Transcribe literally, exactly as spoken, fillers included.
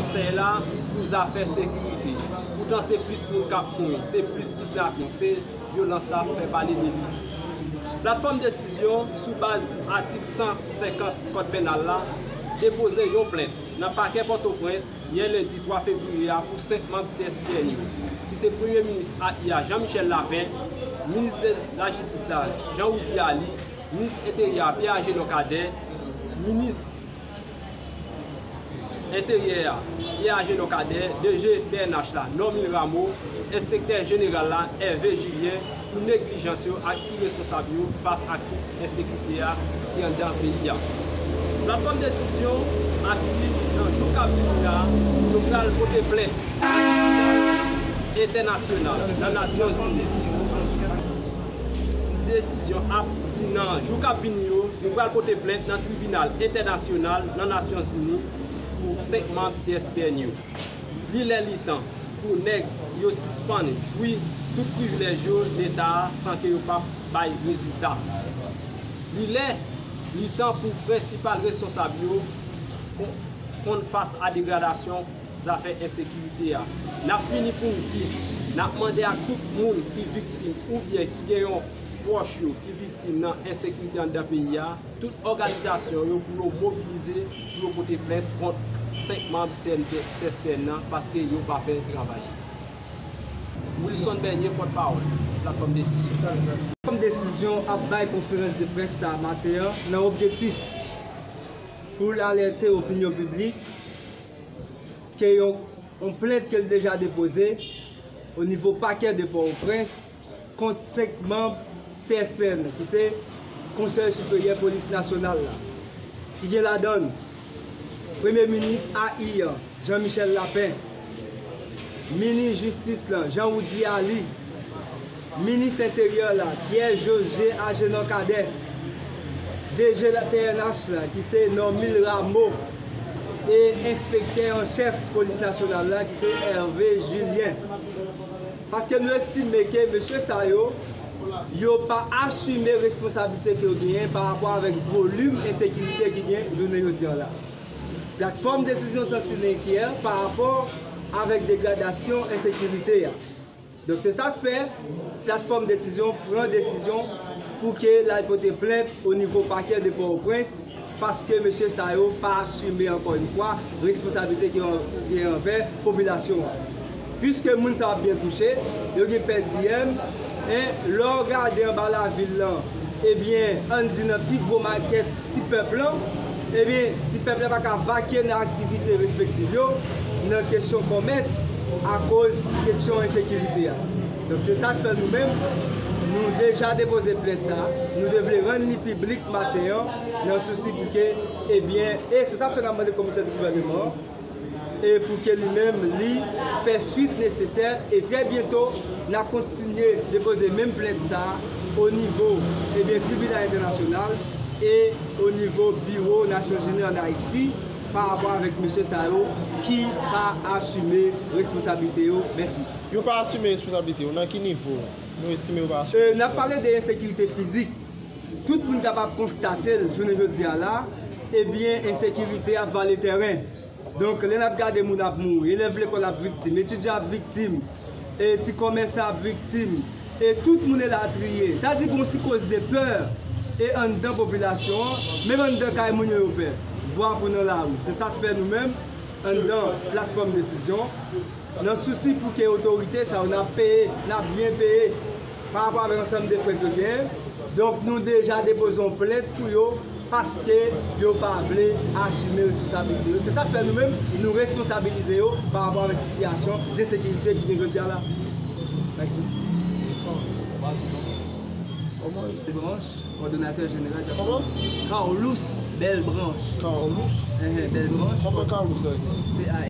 Konsèy la pou zafè sekirite. Poutan se plis moun k ap mouri, se plis kidnaping, se vyolans la fè pale de li. Platfòm Desizyon, sou baz atik san senkant Kòd Penal la, depoze yon plent nan pakè Pòtoprens yè lendi twa fevriye a pou senk manm C S P N yo, ki se Premye Minis A I a Jean Michel Lapin, Minis de Lajistis la Jean Roudy Aly, Minis Enteryè a Pierre Agénor Cadet, Minis Enteryè a Pierre Agénor Cadet, D G P N H la Normil Rameau, Enspektè Jeneral la Hervé Julien, pou neglijans yo ak iresponsab yo fas ak tout ensekirite a ki anndan peyi a. Platfòm Desizyon ap di nan jou k ap vini la, nou pral pote plent entènasyonal nan Nasyonzini. Desizyon ap di nan jou k ap vini yo, nou pral pote plent nan tribinal entènasyonal nan Nasyonzini pou senk manm C S P N yo. Li lè li tan pou nèg yo sispann jwi tout privilèj yo Leta a san ke yo p ap bay rezilta. Li lè li tan pou prensipal responsab yo kon- konn fas a degradasyon zafè ensekirite a. N ap fini pou n di, n ap mande ak tout moun ki viktim oubyen ki gen yon pwòch yo ki viktim nan ensekirite anndan peyi a, tout òganizasyon yo pou yo mobilize, pou yo pote plent kont senk manm C N P, C S P N nan, paske yo pa fè travay. Wilson Bernier, pòtpawòl Platfòm Desizyon. Platfòm Desizyon ap bay konferans de près sa maten an nan objektif pou l alète opinyon piblik ke yon, yon plent ke l deja depoze o nivo pakè de Pòtoprens kont senk manm C S P N, ki se Konsèy Siperyè Polis Nasyonal la, ki gen ladan l Premye Minis A I an, Jean Michel Lapin, Minis Jistis lan, Jean Roudy Aly, Minis Enteryè la, Pierre José Agénor Cadet, D G la P N H la, ki se Normil Rameau, e Enspektè an Chèf Polis Nasyonal la, ki se Hervé Julien. Paske nou estime ke mesye sa yo, yo pa asime responsablite ke yo genyen pa rapò avèk volim ensekirite ki gen jounen jodi a la. Platfòm Desizyon santi l enkyè pa rapò avèk degradasyon ensekirite a. Donk, se sa k fè Platfòm Desizyon pran desizyon pou ke l al pote plent o nivo pakè de Pòtoprens, paske mesye sa yo pa asime, ankò yon fwa, responsablite ke yo gen anvè popilasyon an. Piske moun sa yo ap byen touche, yo gen pèdiyèm, e lè w gade anba lavil lan, ebyen, ann di nan pi gwo makèt ti pèp lan, ebyen, ti pèp la pa ka vakye nan aktivite respektif yo, nan kesyon kòmès, akoz kesyon ensekirite a. Donk, se sa k fè nou menm, nou deja depoze plent sa, nou te vle rann li piblik maten an, nan sousi pou ke, ebyen, e se sa k fè n ap mande komisè di gouvèneman an, e pou ke li menm, li fè swit nesesè, e trè byento, n a kontinye depoze menm plent sa a o nivo, ebyen, tribinal entènasyonal e o nivo biwo Nasyonzini ann Ayiti pa rapò avèk mesye sa yo ki pa asime responsablite yo. Mèsi. Yo pa asime responsablite yo, nan ki nivo? Nou estime yo pa asime. E, n ap pale de ensekirite fizik. Tout moun kapab konstate l jounen jodi a la, ebyen, ensekirite ap vale tèren. Donk, lè n ap gade moun ap mouri, elèv lekòl ap viktim, etidyan ap viktim, e ti kòmèsan ap viktim, e tout moun elatriye. Sa di gon sikoz de pè, e anndan popilasyon an, menm anndan kay moun yo, yo pè. Vwa pou nan lari. Se sa k fè nou menm, anndan Platfòm Desizyon, nan sousi pou ke otorite sa yo n ap peye, n ap byen peye pa rapò avèk ansanm de frè ke yo genyen. Donk, nou deja depoze yon plent pou yo paske yo pa vle asime responsablite yo. Se sa k fè nou menm, nou responsabilize yo pa rapò avèk sitiyasyon de sekirite ki gen jodi a la. Mèsi. Kòman? Kòdonatè jeneral. Kòman? Carlos Belbranche. Carlos? Enhen, Belbranche. Kòman Carlos la ye? C A